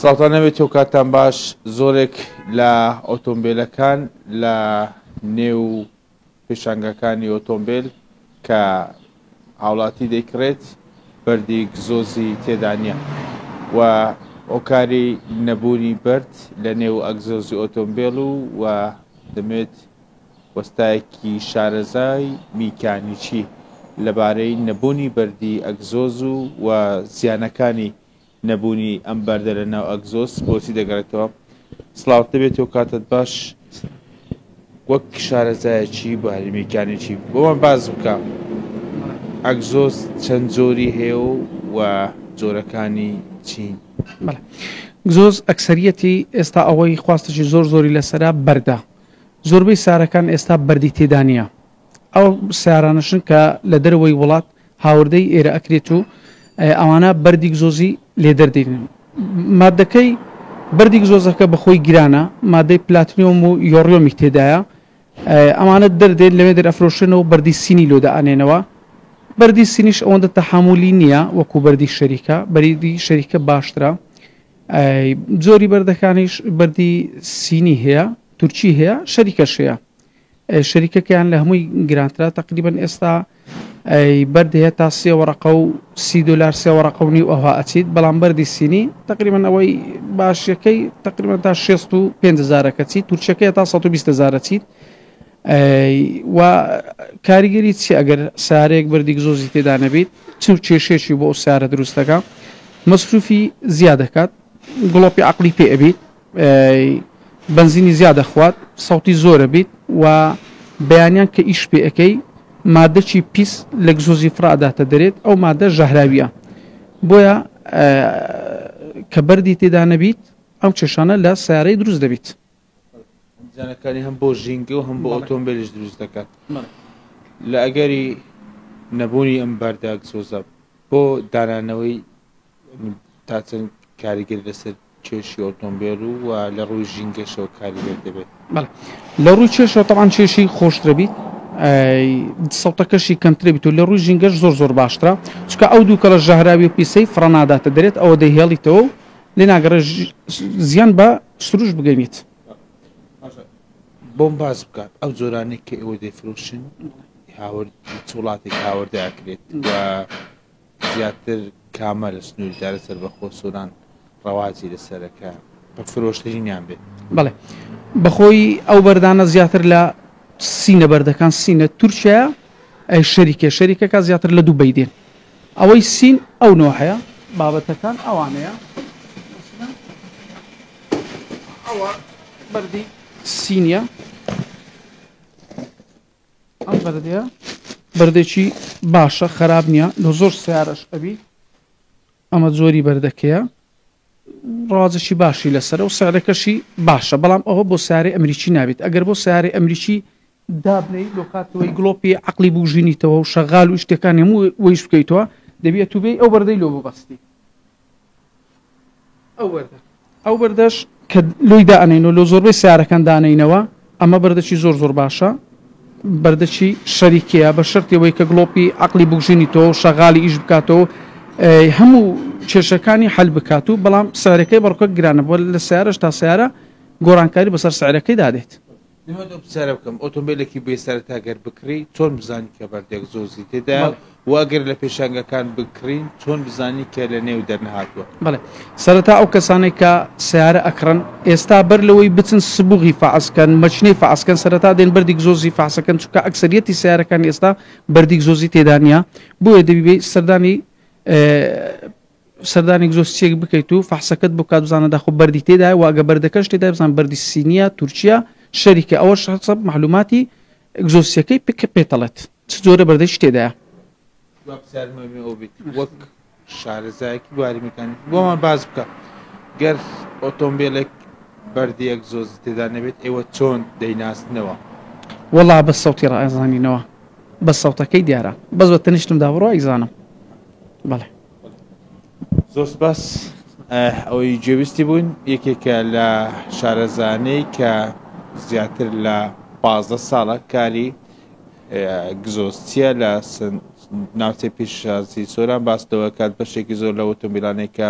سڵاوتان هەبێت و کاتتان باش زۆرێک لە ئۆتۆمبیلەکان لە نێو پێشانگاکانی ئۆتۆمبیل کە هاوڵاتی دەیکڕێت بەردی گزۆزی تێدا نییە و هۆکاری نەبوونی بەرد لە نێو ئەگزۆزی ئۆتۆمبیل و و دەمێت وەستایەکی شارەزای میکانیکی لەبارەی نەبوونی بەردی ئەگزۆز و و زیانەکانی نەبوونی ئەم بەردە لە ناو ئەگزۆس بۆچی دەگەڕێتەوە؟ سڵاوت لێبێت و کاتت باش وەک شارەزایەکی بواری میکانیکی بۆمان باس بکە ئەگزۆس چەند جۆری هەیە و و جۆرەکانی چین؟ بەڵێ گزۆز ئەکسەریەتی ئێستا ئەوەی خواستێکی زۆر زۆری لەسەرە بەردە زۆربەی سارەکان ئێستا بەردی تێدا نییە ئەو سیارانەشن کە لە دەرەوەی وڵات هاوردەی ئێرە ئەکرێت و ئەوانە بەردی گزۆزی لێ دەردێنن. مادەکەی بەردی گزۆزەکە بەخۆی گرانە، مادەی پلاتنیۆم و یۆڕیۆمی تێدایە، ئەمانە دەردێن لەوێ دەرئەفرۆشرێنەوە بەردی سینی لۆ دائەنێنەوە. بەردی سینیش ئەوەندە تەحامولی نییە وەکو بەردی شەریکە، بەریدی شەریکە باشترە. جۆری بەردەکانیش بەردی سینی هەیە، تورکی هەیە، شەریکەش هەیە. شەریکەکەیان لە هەمووی گرانترە تەقریبەن ئێستا بەرد هەیە تا سێ وەڕەقە و سی دۆلار سێ وەڕەقە و نیو ئەوها ئەچیت بەڵام بەردی سینی تەقریبەن ئەوەی باشەکەی تەقریبەن تا 65 هەزارەکە چیت تورکیەکەی تا 120 هەزارە چیت و کاریگەری چی ئەگەر سارێک بەردی گزۆزی تێدا نەبیت چ کێشێکی بۆ ئەو سارە دروستەکە مەسروفی زیاد دەکات گڵۆپی عقلی پێ ئەبیت بەنزینی زیاد دەخوات سەوتی زۆرە بیت و بەیانیان کە ئیش پێ ئەکەی مادەکی پیس لە گزۆزی فڕە ئەداتە دەرێت ئەو مادە ژەهراویە بۆیە کە بەردی تێدا نەبیت ئەو کێشانە لە سیارەی دروست دەبیت. زیانەکانی هەم بۆ ژینگە و هەم بۆ ئۆتۆمبیلیش دروست دەکات لە ئەگەری نەبوونی ئەم بەردە گزۆزە بۆ دانانەوەی تا چەند کاریگەری لەسەر کێشی ئۆتۆمبێل و و لە ڕووی ژینگەشەوە کاریگەر دەبێت؟ بەڵێ لە ڕووی کێشەوە تەبعەن کێشی خۆشترە بیت سەوتەکەشی کەمترە بیت و لە ڕووی ژینگەش زۆر زۆر باشترە چونکە ئەو دووکەڵە ژەهراوی و پیسەی فڕە ناداتە دەرێت ئەوە دەیهێڵیتەوە و لێ ناگەڕێ زیان بە سروشت بگەینیت. باشە بۆم باس بکە ئەو جۆرانەی کە ئێوە دەیفرۆشن هاورد چ وڵاتێک هاوردە ئەکرێت و زیاتر کامە لە سنووری دارە سەربەخۆ سۆران ڕەواجی لەسەرە کە بە فرۆشترینیان بێت؟ بەڵێ بەخۆی ئەو بەردانە زیاتر لە سینە بەردەکان سینە تورکیا ئەی شەریکە شەریکەکە زیاتر لە دوبەی دێن ئەوەی سین ئەو نۆحەیە بابەتەکان ئەوانەیە ئەوە بەردی سینە ئەم بەردەیە بەردێکی باشە خراپ نییە لە زۆر سیارەش ئەبی ئەمە جۆری بەردەکەیە ڕازشی باشی لەسەر و سعرەکەشی باشە بەڵام ئەوە بۆ سیارەی ئەمریکی نابێت ئەگەر بۆ سیارەی ئەمریکی دابنەی لۆ کاتەوەی گڵۆپی عقلی بژینیتەوە و شەغال و شتەکان هەموو وەیش بکەیتەوە دەبێت تو بێ ئەو بەردەی لۆ ببەستی ئەو بەردە ئەو بەردەش کە لۆی دائەنێین و لۆ زۆربەی سیارەکان دانێینەوە ئەمە بەردەکی زۆر زۆر باشە بەردەکی شەریکەیە بە شەرتی ئەوەی کە گڵۆپی عەقڵی بگژینیتەوە و شەغالی ئیش بکاتەوە هەموو کێشەکانی حەل بکات و بەڵام سعرەکەی بەڕکە گرانە بۆ لە سیارەش تا سیارە گۆڕانکاری بەسەر سعرەکەی دادێت. دەمەوێت ئەو پرسیارە بکەم ئۆتۆمبیلێکی بێ سەرەتا گەر بکڕی چۆن بزانی کە بەردێک زۆزی تێدایە و ئەگەر لە پێشانگەکان بکڕین چۆن بزانی کە لە نێو دەرنەهاتووە؟ بەڵێ سەرەتا ئەو کەسانەی کە سەیارە ئەکڕن ئێستا بەر لەوەی بچن سبوغی فەعس کەن مەچنەی فەعس کەن سەرەتا دێن بەردی گزۆزی فەحسەکەن چونکە ئەکسەریەتی سەیارەکانی ئێستا بەردی گزۆزی تێدا نییە بۆیە دەبی بێی سەردانی سەردانی گزۆسچیەک بکەیت و فەحسەکەت بکات بزانە داخۆ بەردی تێدایە و ئەگە بەردەکەش تێدایە بزانە بەردی سینیە تورکیە شەریکە ئەوەش حەسەب مەعلوماتی گزۆسیەکەی پێ پێتەڵێت چ جۆرە بەردێکی تێدایە. دوا پرسیارم ئەمێ ئەوە بێت وەک شارەزایەکی بواری میکانیک بۆمان باس بکە گەر ئۆتۆمبیلێک بەردی ئەگزۆزی تێدا نەبێت ئێوە چۆن دەیناسنەوە؟ وەڵا بە سەوتی ڕائەزانینەوە بە سەوتەکەی دیارە بەس بە تەنیشتمدا بڕۆ ئەیزانم بەڵێ. زۆر سپاس ئەوەی گوێبیستی بووین یەکێکە لە شارەزانەی کە زیاتر لە 15 ساڵە کاری گزۆزچیە لە ناوچەی پیششازی سۆران باس لەوە کات بەشێکی زۆر لە ئۆتۆمبیلانەی کە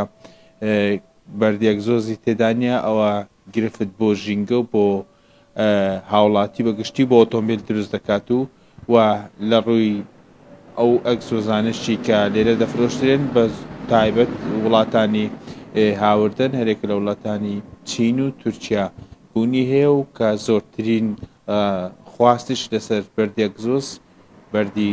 بەردی ئەگزۆزی تێدا نییە ئەوە گرفت بۆ ژینگە و بۆ هاوڵاتی بە گشتی بۆ ئۆتۆمبیل دروست دەکات و و لە ڕووی ئەو ئەگزۆزانەشی کە لێرە دەفرۆشترێن بە تایبەت وڵاتانی هاوردن هەرێکە لە وڵاتانی چین و تورکیا بوونی هەیە و کە زۆرترین خواستیش لەسەر بەردی ئەگزۆز بەردی